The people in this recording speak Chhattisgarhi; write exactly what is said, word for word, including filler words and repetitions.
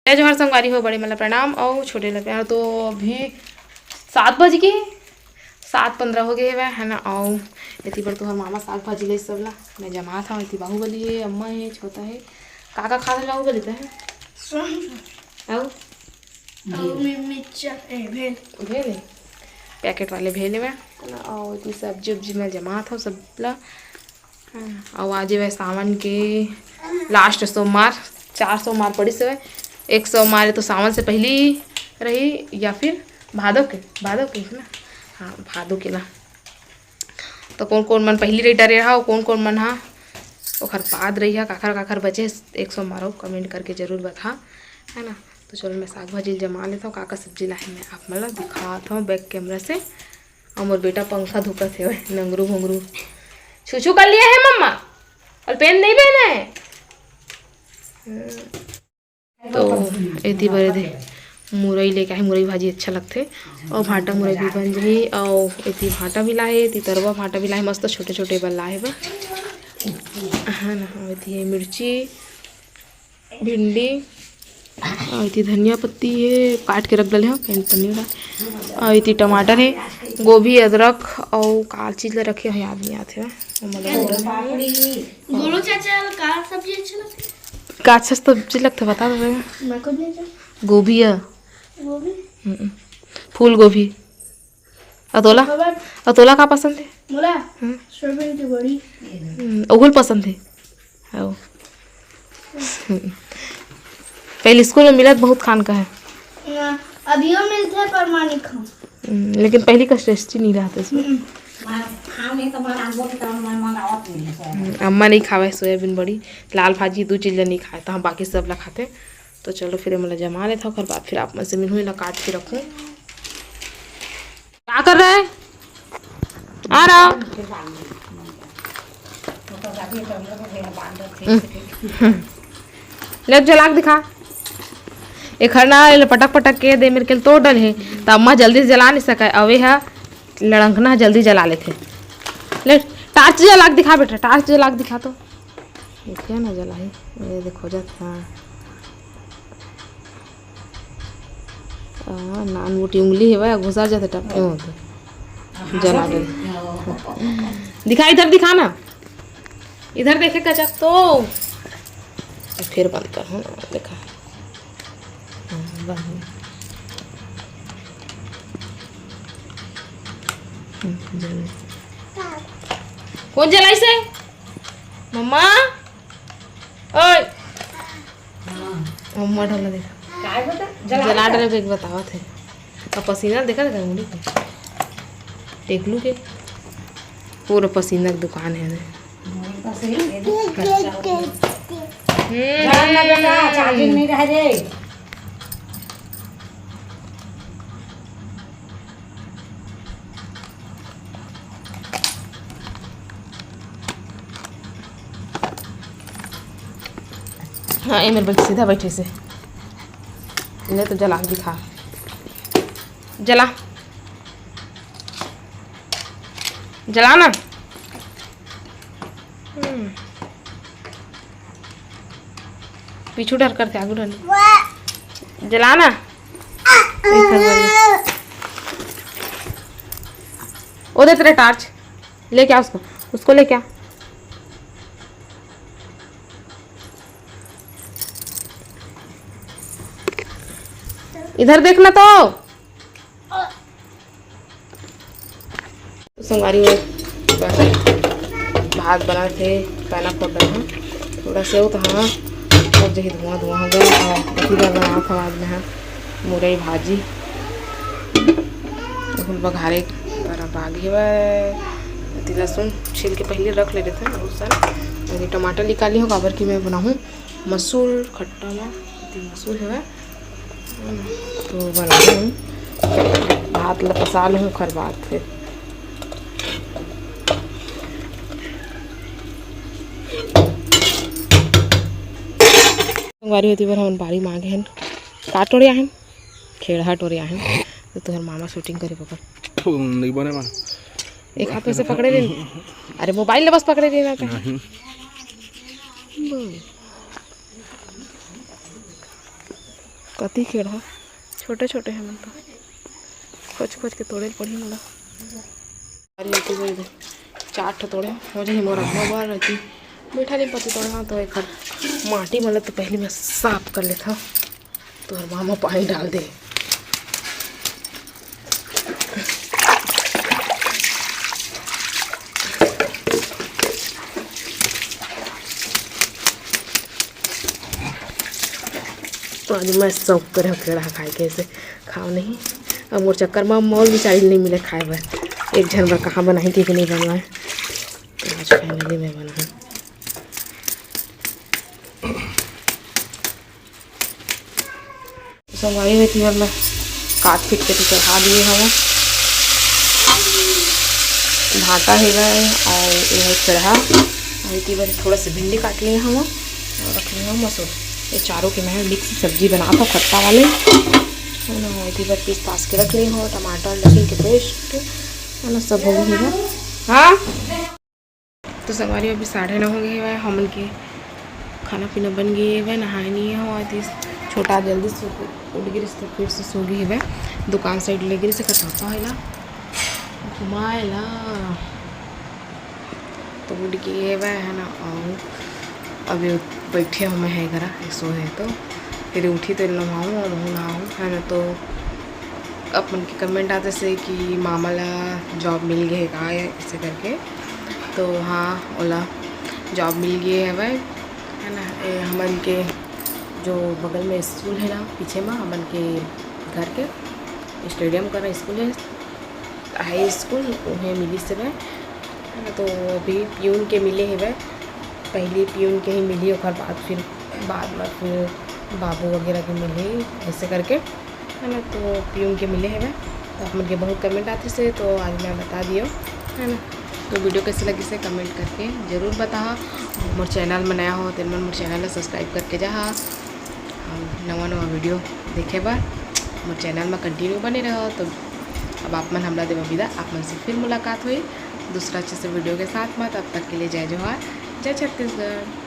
जय जोहार संगवारी हो, बड़े मन ला प्रणाम अउ छोटे ला प्यार। तो अभी सात बज के, सात पंद्रह हो गए हवय, है ना। अउ एती बर तुहर मामा साग भाजी ले सब ला मैं जमात हव। एती बाहुबली हे, अम्मा हे, छोटा हे। का का खात हे बाहुबली त हे? अउ अउ मि-, मिर्चा, ए, भेल। भेल हे? पैकेट वाले भेल हे मैं, है ना। अउ एती सब्जी उब्जी मैं जमात हव सब ला। हाँ, अउ आज हवय सावन के लास्ट सोमवार, चार सोमवार पड़िस हवय। एक सोमवार तो सावन से पहिली रही या फिर भादो के, भादो के ना, हाँ, भादो के ना। तो कोन कोन मन पहिली रही डरे रहा, कोन कोन मन हा ओखर बाद रही हा, काखर काखर बचे एक सोमवार हो, कमेंट करके जरूर बता, है ना। तो चलो मैं साग भाजी ल जमा लेता हूँ, का का सब्जी लाहे मैं आप मन ला दिखात हूँ बैक कैमरा से। अउ मोर बेटा पंखा धुकत हे, ओए, नंगरू घुंगरू। छू छू कर लिया है मम्मा, और पेन नहीं पहना है। तो एती बरे दे मुरई लेके आहे, मुरई भाजी अच्छा लगथे। अउ भांटा मुरई भी बन जाही। अउ एती भांटा भी लाहे, एती तरवा भांटा भी लाहे, मस्त छोटे छोटे बन लाहे बा। हाँ ना, अउ एती हे मिर्ची, भिंडी, अउ एती धनिया पत्ती हे, काट के रख डले हव, पेन पन्नी ला। अउ एती टमाटर हे, गोभी, अदरक, अउ का चीज ला रखे हे, याद नहीं आथे। गोलू चाचा, का सब्जी अच्छा लगथे? का अच्छा सब्जी लगथे, बता दे। मैं खुद नहीं जानता। गोभी हे। गोभी? हम्म, फूल गोभी। अउ तोला? अउ तोला का पसंद हे? मोला? हम्म। सोयाबीन के बड़ी। हम्म, ओहू ल पसंद हे। अउ। हम्म। पहले स्कूल में मिलत बहुत खान का हे। ना, अभियो मिलथे पर मैं नहीं खाऊं। हम्म, लेकिन पहली का टेस्टी नहीं रहत इसमें। हम्म। मैं खाऊं नहीं तो मैं रांधो नहीं तो मैं मंगावत नहीं है सोयाबीन। हम्म, अम्मा नहीं खावे सोयाबीन बड़ी, लाल भाजी दू चीज नहीं खाए, तो हम बाकी सब ला खाते। तो चलो फिर हमला जमा लेता, ओकर बाद फिर आप मन से मिलहूं, इला काट के रखूं। क्या कर रहा है? आ रहा। ले जला के दिखा। एखर ना, एला पटक पटक के दे मेरे के तोड़ डल हे, त अम्मा जल्दी से जला नहीं सके। अवे हा लड़ंकना जल्दी जला लेथे। ले, टार्च जला के दिखा बेटा, टार्च जला के दिखा तो। देखिए ना जलाही, ये देखो जात, हाँ। आ, नान मोटी उंगली हे, वह घुसा जाते टपके होते। जला दे। दिखा, इधर दिखा ना, इधर देखे कचक तो। फिर बनता है ना, देखा। हाँ, बन गया। हम्म, जल गया। कौन जलाई से? मम्मा? ओए। मम्मा ढोला देख। काय बता? जला जला दे। डरे बेग बतावत हे। अब पसीना देखा था उंगली पे। टेकलू के। पूरा पसीना के दुकान है। हम्म। जान ना बेटा, charging नहीं रह रे। हाँ, ए मेर बैठ, सीधा बैठे से। ले तो जला के दिखा। जला। जला ना। हम्म। पीछू डर करथे, आगू डर। जला ना। एक हजार। वो दे तेरा टार्च। लेके आ उसको। उसको लेके आ। इधर देखना तो। तो संगवारी हो, बस भात बना थे, पैना फोड़ रहे हैं। थोड़ा सेव तो हाँ, हो जही धुआं धुआं हो गया। और इसी बार बना था आज मैं हाँ मुरई भाजी। अभी बघारे तरफ आ गई है। अति लहसुन छील के पहले रख ले रहे थे बहुत सारा। अभी टमाटर निकाली हो, काबर कि मैं बनाऊँ मसूर खट्टा ला। अति मसूर है। तो बना लूँ, भात ला पसा लूँ, ओखर बाद फिर। संगवारी हो, एती बर हमन बारी मांगे हन, का टोरे आहन, खेड़हा टोरे आहन। तो तुहर मामा shooting करे पकड़। थू, नहीं बने मन। एक हाथ में से पकड़े रहे। अरे mobile ले बस पकड़े रहे ना। नहीं। बोल। कति खेड़हा छोटे छोटे हे मन तो, खोज खोज के तोड़े ल पड़ही मोला। अरे, ये तो दे दे। चार ठो तोड़े हो जाही मोर अम्मा बर रहती। मीठा नीम पत्ती तोड़े हो तो एकर माटी मन ल तो पहली मैं साफ कर लेथव। तोहर मामा पानी डाल दे। आज मैं शौक करे हो खेड़हा खाए के, ऐसे खाओ नहीं। अब मोर चक्कर में मॉल भी चाली नहीं मिले खाए बर। एक झन बर कहाँ बनाही के नहीं बनवाए। आज फाइनली मैं बनाऊँ। संगवारी हो, एती बर मैं काट पीट के तो चढ़ा दिए हवं। भांटा हेवय अउ ये खेड़हा, अउ एती बर थोड़ा से भिंडी काट लिए हवं अउ रख लिए हवं मसूर। ये चारों के मैं मिक्स सब्जी बनात हवं, खट्टा वाले, है ना। एती बर पीस पास के रख लिए हवं, टमाटर लहसुन के पेस्ट, है ना, सब हो गई है। हाँ। तो संगवारी, अभी साढ़े नौ हो गए हवय, हमन के खाना पीना बन गए हवय, नहाए नहीं हो आती। छोटा जल्दी से उठ गिरिस तो फिर से सो गए हवय, दुकान साइड ले गिरिस, एकर पापा है ना घुमाए ला, तो उठ गए हवय, है ना। और अभी बैठे हवं मैं है करा, सो है तो फिर उठी तो नहाऊँ और नहाऊँ, है ना। तो अपन के कमेंट आते से कि मामा ला जॉब मिल गए का, ऐसे करके। तो हाँ, ओला जॉब मिल गए हवय, है ना। ए, हमन के जो बगल में स्कूल है ना, पीछे में हमन के घर के स्टेडियम करा स्कूल है, हाई स्कूल, उहें मिलिस हवय, है ना। तो अभी पियून के मिले हवय, पहली पियून के ही मिली, ओकर बाद फिर, बाद में फिर बाबू वगैरह के मिले, ऐसे करके, है ना। तो पियून के मिले हवय, तो आप मन के बहुत कमेंट आतिस हे, तो आज मैं बता दियो, है ना। तो वीडियो कैसे लगिस हे कमेंट करके जरूर बताहा। मोर चैनल में नया हो तेन मन मोर चैनल ला सब्सक्राइब करके जाहा, अउ नवा नवा वीडियो देखे बर मोर चैनल में कंटिन्यू बने रहो। तो अब आप मन हमला देवा विदा, आप मन से फिर मुलाकात होई दूसरा अच्छे से वीडियो के साथ में। तब तक के लिए जय जोहार, जय छत्तीसगढ़।